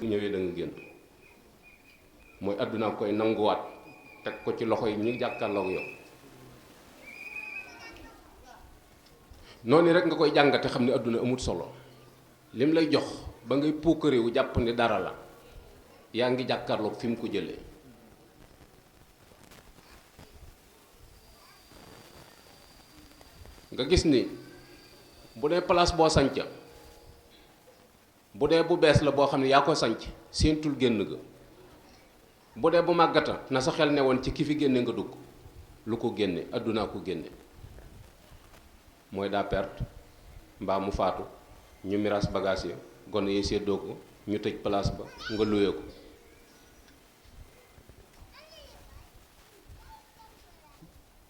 ñëwee da nga génn. mooy àdduna koy nanguwaat teg ko ci loxo yi ñi jàkkaarloog yow. noonu rek nga koy jàngate xam ne àdduna amut solo lim lay jox ba ngay puukarewu jàpp ni dara la yaa ngi jàkkaarloog fi mu ko jëlee. nga gis ni bu dee place boo sanc bu dee bu bees la boo xam ne yaa ko sanc séentul génn ga. bu dee bu màggata na sa xel ne woon ci ki fi génne nga dugg lu ko génne àddunaa ko génne mooy daa perte mbaa mu faatu ñu miraas bagage ya gone yi séddoo ko ñu tëj place ba nga luye ko.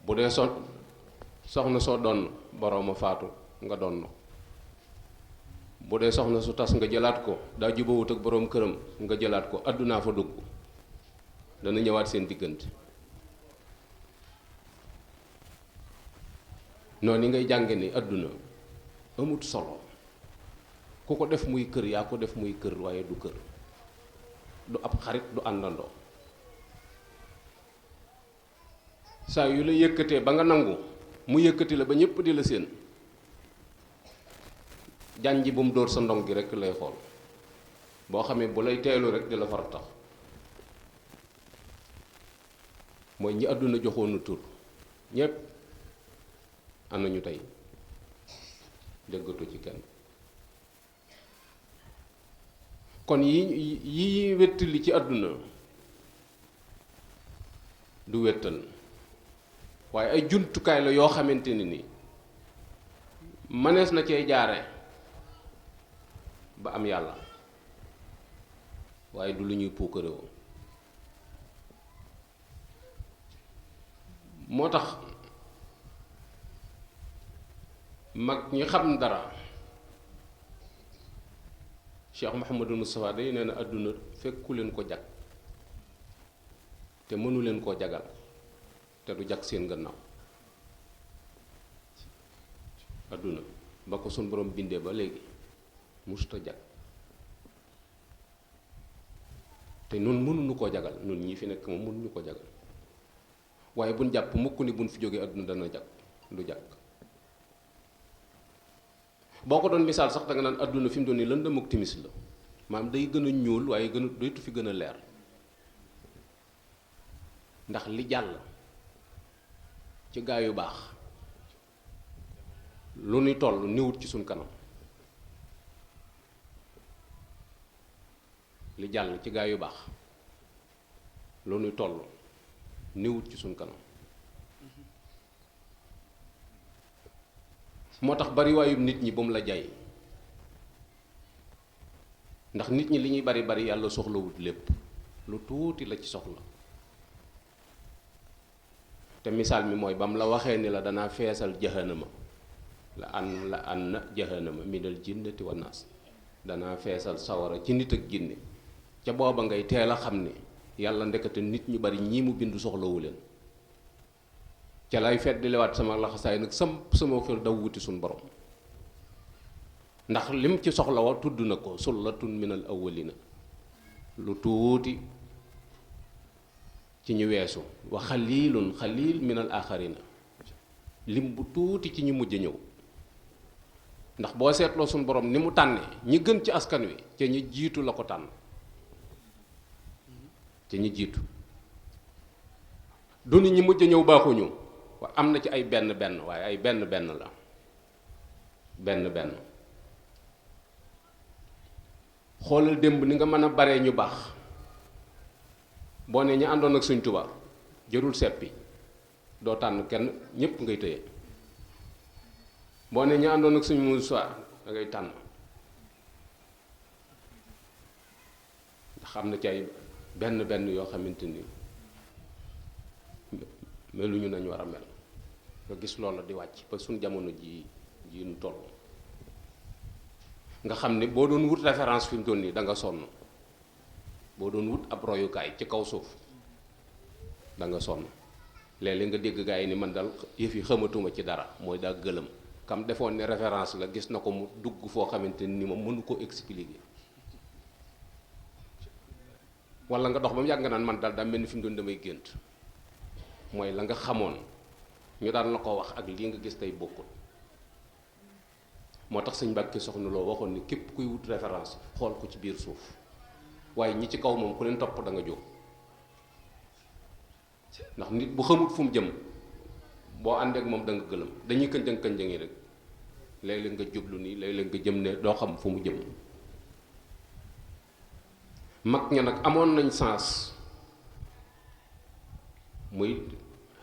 bu dee soxna soo donn borooma faatu nga donn bu dee soxna su tas nga jëlaat ko daa jubawut ak boroom këram nga jëlaat ko àddunaa fa dugg dana ñëwaat seen diggante. noonu ngay jànge ni àdduna amut solo ku ko def muy kër yaa ko def muy kër waaye du kër du ab xarit du àndandoo. saa yu la yëkkatee ba nga nangu mu yëkkati la ba ñépp di la séen jànji bu mu dóor sa ndong gi rekk lay xool boo xamee bu lay teelu rek di la far tax. mooy ñi àdduna joxoonu tur ñépp am nañu tey déggatu ci kenn. kon yi wéttali ci àdduna du wéttal waaye ay jumtukaay la yoo xamante ni mënees na cee jaare ba am yàlla waaye du lu ñuy puukarewoo. moo tax mag ñi xam dara Cheikh Mouhamadou Moustapha day nee na àdduna fekku leen ko jag te mënu leen koo jagal te du jag seen gannaaw. àdduna ba ko sun borom bindee ba léegi musuta jag te nun mënuñu koo jagal nun ñi fi nekk moom mënuñu ko jagal waaye buñ jàpp mukk ni buñ fi jógee àdduna dana jag du jag. boo ko doon misaal sax da nga naan àdduna fi mu doon nii lëndëm ak timis la maam day gën a ñuul waaye gën a doytu fi gën a leer ndax li jàll ci gaa yu baax lu nuy toll niwut ci suñ kanam. li jàll ci gaa yu baax lu nuy toll niwut ci suñ kanam. moo tax bariwaayu nit ñi ba mu la jay ndax nit ñi li ñuy bari bari yàlla soxlawut lépp lu tuuti la ci soxla. te misaal mi mooy ba mu la waxee ni la danaa feesal jahannama la an jahannama minal jinnati wan naas danaa feesal sawara ci nit ak jinne ca booba ngay teel a xam ne yàlla ndekete nit ñu bari ñii mu bind soxlawu leen. ca lay feddliwaat sama laxasaay nag sama xel daw wuti suñ borom ndax lim ci soxla wa tudd na ko sullatun minal awwalina lu tuuti ci ñu weesu wa xaliilun xaliil minal aaxarina lim bu tuuti ci ñu mujj ñëw. ndax boo seetloo suñ borom ni mu tànnee ñi gën ci askan wi ca ñi jiitu la ko tànn ca ñi jiitu du nit ñi mujj ñëw baaxuñu am na ci ay benn benn waaye ay benn benn la benn benn. xoolal démb ni nga mën a baree ñu baax boo ne ñu àndoon ak Sëñ Tuubaa jërul seppi doo tànn kenn ñépp ngay tëye. boo ne ñu àndoon ak Sëñ Muusaa da ngay tànn ndax am na ci ay benn benn yoo xamante ni meluñu nañ war a mel. nga gis loola di wàcc ba suñ jamono ji nu toll nga xam ne boo doon wut référence fi mu toll nii da nga sonn boo doon wut ab royukaay ci kaw suuf da nga sonn. léeg-léeg nga dégg gaa yi ni man dal yëf yi xamatuma ci dara mooy daa gëlëm kam defoon ne référence la gis na ko mu dugg foo xamante ni moom mënu ko expliquer wala nga dox ba mu yàgg nga naan man daal daa mel ni fi mu doon damay gént. mooy la nga xamoon ñu daan la ko wax ak lii nga gis tey bokkul. moo tax sëñ Mbàkke Soxna Lo waxoon ni képp kuy wut référence xool ko ci biir suuf waaye ñi ci kaw moom ku leen topp da nga jóg. ndax nit bu xamut fu mu jëm boo àndeek moom da nga gëlëm dañuy kënjëng kënjëngi rek léeg-léeg nga jublu nii léeg-léeg nga jëm ne doo xam fu mu jëm. mag ña nag amoon nañ sens muy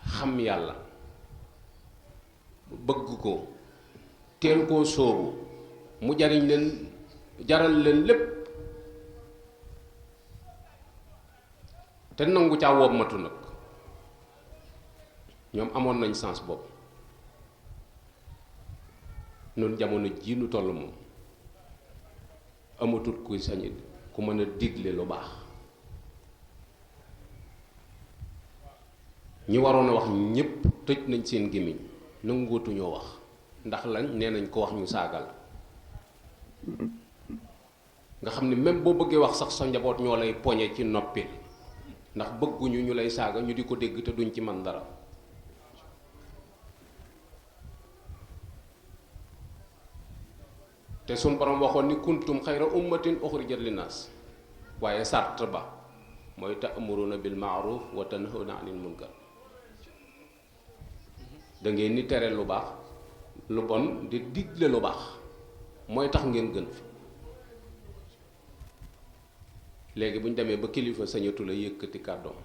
xam yàlla bëgg ko teel koo sóobu mu jariñ leen jaral leen lépp te nangu caa wommatu nag. ñoom amoon nañ sens boobu. noonu jamono jii nu toll moom amatul kuy sañ ku mën a digle lu baax. ñi waroon a wax ñépp tëj nañ seen gémmiñ nangootuñoo wax ndax lañ nee nañ ko wax ñu saagal. nga xam ne même boo bëggee wax sax sa njaboot ñoo lay poñe ci noppi ndax bëgguñu ñu lay saaga ñu di ko dégg te duñ ci man dara. te suñ borom waxoon ni kuntum xayra ummatin uxrijat linnaas waaye sart ba mooy ta'muruna bil ma'ruf wa tanhawna 'anil munkar. da ngeen ni tere lu baax lu bon di digle lu baax mooy tax ngeen gën fi. léegi bu ñu demee ba kilifa sañatu la yëkkati kàddoom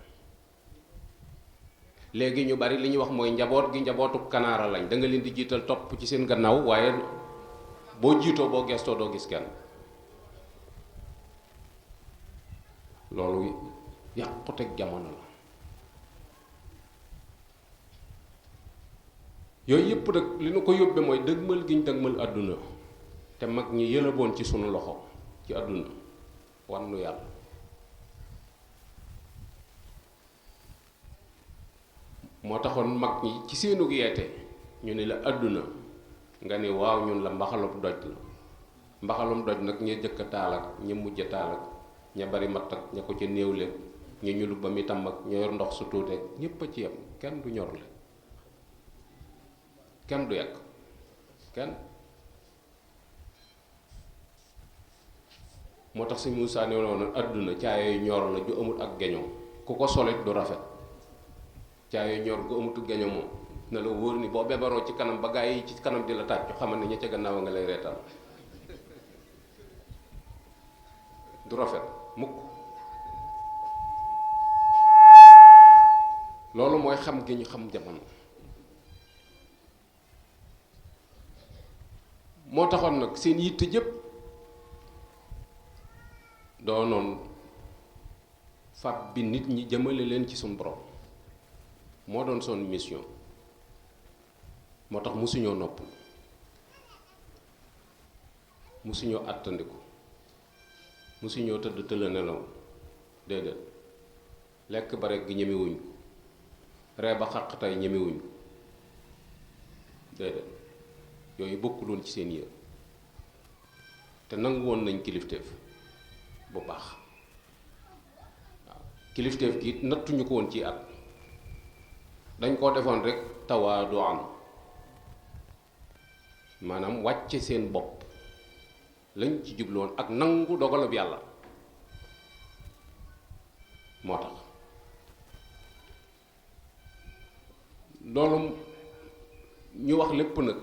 léegi ñu bari li ñuy wax mooy njaboot gi njabootu kanaara lañ da nga leen di jiital topp ci seen gannaaw waaye boo jiitoo boo gestoo doo gis kenn. loolu yàquteg jamono la. yooyu yëpp nag li nu ko yóbbe mooy dëgmal gi ñu dëgmal àdduna te mag ñi yëlëboon ci sunu loxo ci àdduna wan nu yàlla. moo taxoon mag ñi ci seenug yeete ñu ne la àdduna nga ne waaw ñun la mbaxalum doj la. mbaxalum doj nag ña jëkk a taal ak ña mujj a taal ak ña bari matt ak ña ko ca néew leen ñu ñulu ba mi tam ak ña yor ndox su tuuteeg ñépp a ci yem kenn du ñorle kenn du yàq kenn. moo tax si Muusaa ne woon àdduna caayo ñor la ju amul ak geñoo ku ko solit du rafet. caayo ñor gu amutu geñoo moom na la wóor ni boo bebaroo ci kanam ba gaa yi ci kanam di la tàccu xamal ne ña ca gannaaw nga lay reetal du rafet mukk. loolu mooy xam gi ñu xam jamono. moo taxoon nag seen yitte jëpp doonoon fab bi nit ñi jëmale leen ci suñu borom moo doon son mission. moo tax musuñoo nopp musuñoo àttandiku musuñoo tëdd tëla nelaw déedéet lekk ba rekk gi ñemewuñ ko ree ba xaq tey ñemewuñ ko déedéet yooyu bokkuloon ci seen yër te nangu woon nañ kilifteef bu baax. waaw kilifteef gi nattuñu ko woon ci at dañ koo defoon rek tawaadu am maanaam wàcce seen bopp lañ ci jubloon ak nangu dogalab yàlla moo tax. loolu ñu wax lépp nag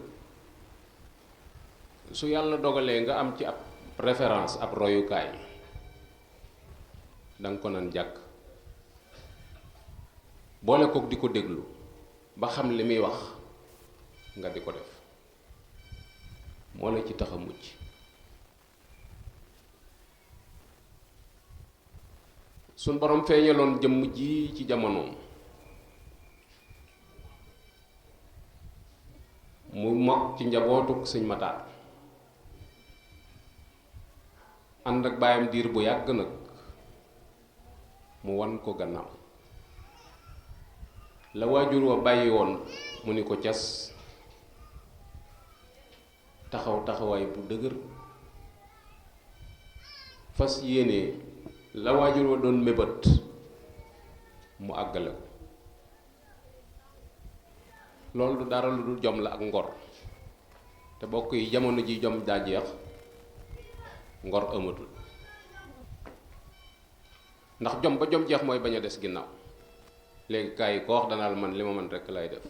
su yàlla dogalee nga am ci ab référence ab royukaay danga ko nan jàkk boole kook di ko déglu ba xam li muy wax nga di ko def moo la ci tax a mucc. suñ borom feeñaloon jëmm ji ci jamonoom mu mokk ci njabootuk sëñ Mataar ànd ak baayam diir bu yàgg nag mu wan ko gannaaw la waajur wa bàyyi woon mu ni ko cas taxaw taxawaay bu dëgër fas yéene la waajur wa doon mébét mu àggale ko. loolu du dara lu dul jom la ak ngor te bokk yi jamono ji jom daa jeex ngor amatul ndax jom ba jom jeex mooy bañ a des ginnaaw. léegi kaay yi ko wax danaa la man li ma man rekk lay def.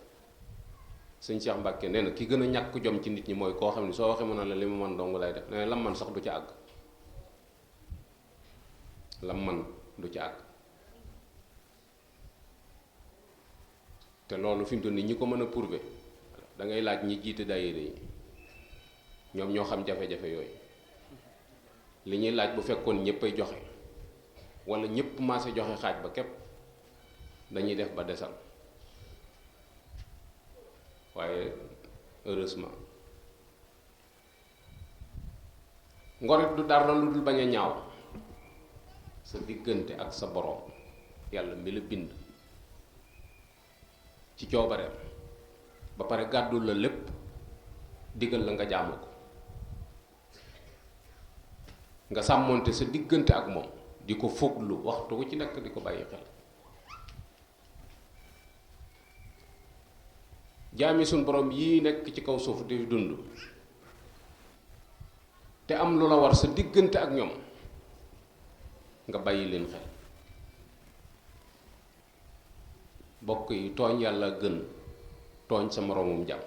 sëñ Cheikh Mbacke nee na ki gën a ñàkk jom ci nit ñi mooy koo xam ne soo waxee mu ne la li ma man dong lay def nee na lam man sax du ci àgg. lam man du ci àgg te loolu fi mu toll nii ñi ko mën a prouver da ngay laaj ñi jiite daayira yi ñoom ñoo xam jafe-jafe yooyu. li ñuy laaj bu fekkoon ñëpp ay joxe wala ñëpp maase joxe xaaj ba képp dañuy def ba desal waaye heureusement ngorit du dara lu dul bañ a ñaaw sa diggante ak sa borom yàlla mi la bind ci coobareem ba pare gàddul la lépp digal la nga jaamu ko nga sàmmoonte sa diggante ak moom di ko foglu waxtu wu ci nekk di ko bàyyi xel. jaami suñ borom yii nekk ci kaw suuf di dund te am lu la war sa diggante ak ñoom nga bàyyi leen xel. bokk yi tooñ yàlla gën tooñ sa moroomum jàmm.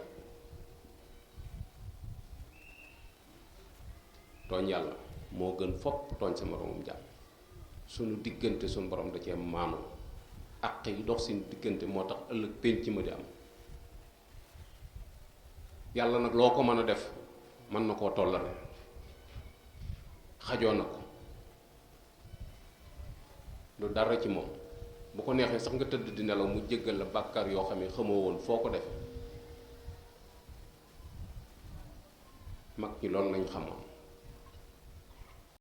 tooñ yàlla moo gën fopp tooñ sa moroomum jàmm. sunu diggante suñu borom da cee maanu àq yi dox seen diggante moo tax ëllëg pénc ma di am. yàlla nag loo ko mën a def mën na koo tollale xajoo na ko lu dara ci moom bu ko neexee sax nga tëdd di nelaw mu jéggal la bàkkaar yoo xam ne xamoo woon foo ko defe mag ñi loolu lañ xamoon.